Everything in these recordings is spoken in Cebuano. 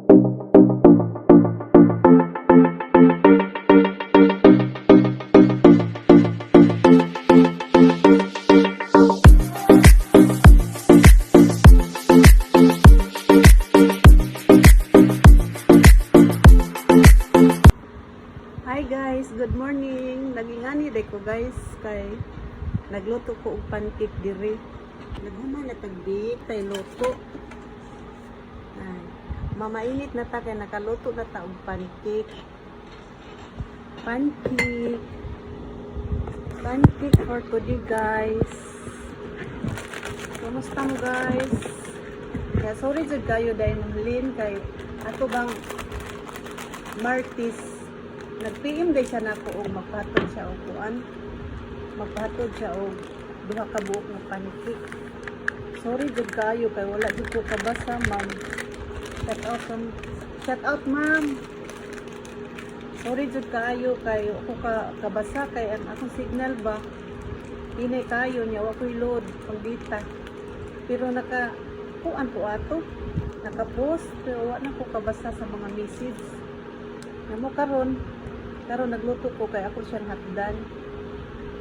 Hi guys, good morning. Nagingani day ko, guys, kay nagluto ko og pancake diri. Naghuman na tagbi tay luto. Ay, mamainit na ta kay nakaluto na ta og pancake. Pancake. Pancake for today, guys. Kumusta mo, guys? Kaya sorry jud kayo dahil, Ma'am Lynn, kay ato bang Martis nag-PM day siya nako og magpahatod siya og kuan, magpahatod siya og duha ka buok nga pancake. Sorry jud kayo kay wala jud ko kabasa, ma'am. Shout out from shout out, ma'am. Sorry jud kaayo kay ako ka kabasa kay ang akong signal ba hinay kayo niya, wa ko'y load pang data, pero naka kuan ko ato, naka-post, pero wa na ko kabasa sa mga message. Namo karon, karon nagluto ko kay ako siyang hatdan.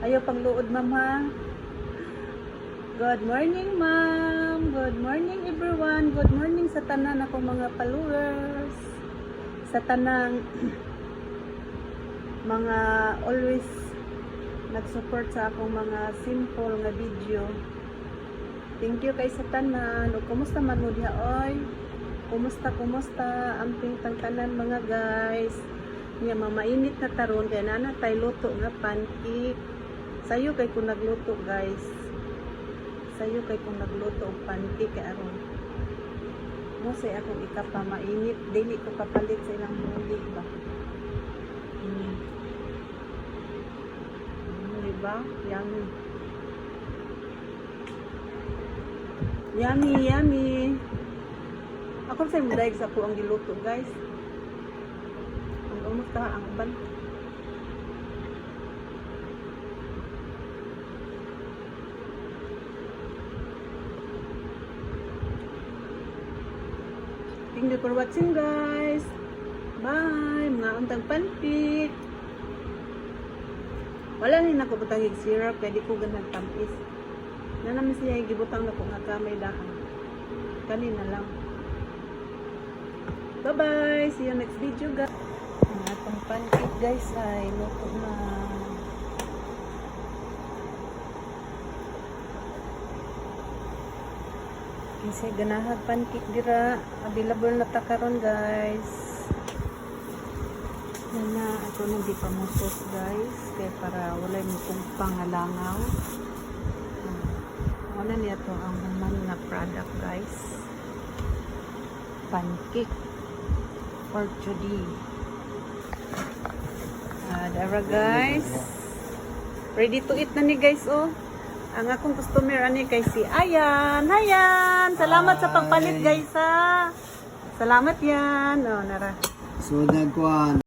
Ayaw pang luod, ma'am, ha. Good morning, ma'am. Good morning, everyone. Good morning sa tanan akong mga followers. Sa tanang mga always nag-support sa akong mga simple nga video. Thank you kay sa tanan. O kumusta man mo diha oy? Kumusta, kumusta? Amping tang tanan, mga guys. Nya mamainit na taron kay nana tay luto nga pancake. Sayo kay kung nagluto, guys. Sayo kay kung nagluto og pancake kay aron mo say akong ikapamainit, dili ko kapalit sa ilang bulig ba. Diba? Yummy. Yummy, yummy. Ako sa mudaig sa ko ang giluto, guys. Ang umusta ang uban. Thank you for watching, guys. Bye. Mga untang pancake. Wala ni nako butang og syrup kay di ko ganang tamis. Na naman siya gibutang nako nga kamay daan. Kanina lang. Bye-bye. See you next video, guys. Ang atong pancake, guys, ay luto na. Kasi ganahag pancake dira, available na ta karon, guys. Yan na, ito na di pa mo sauce, guys, kaya para walay mo kong pangalangaw. Wala niya to ang human na product, guys. Pancake for today. Ah, dara, guys. Ready to eat na ni, guys, oh. Ang akong customer ani kay si Ayan. Hayan. Salamat sa pagpalit, guys, ha. Salamat yan. Oh, nara. So nagkuan.